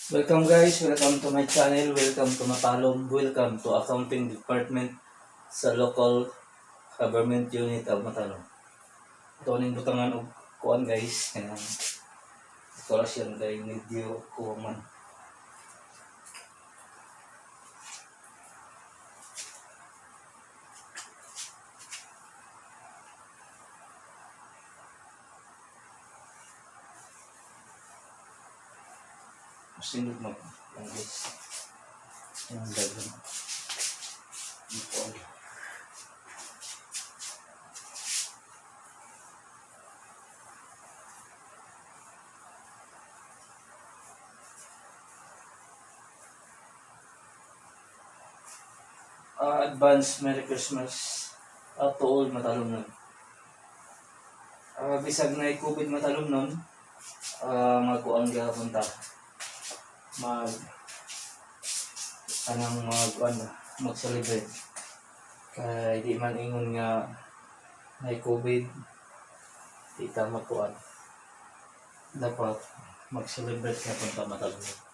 Welcome guys, welcome to my channel, welcome to Matalom, welcome to Accounting Department sa Local Government Unit of Matalom. Ito ning butangan og kuan guys, kanang dekorasyon kay medyo kuwan man. Sindot mag lang guys. Ang gagawin. Dito ay. Advance Merry Christmas to all Matalom nun. Bisag na COVID Matalom nun, magkuang gihapon ta. Mag anang mag ano, mag-celebrate. Kay di man ingon nga may COVID, di ta magkuan. Dapat mag-celebrate ka punta Matalom.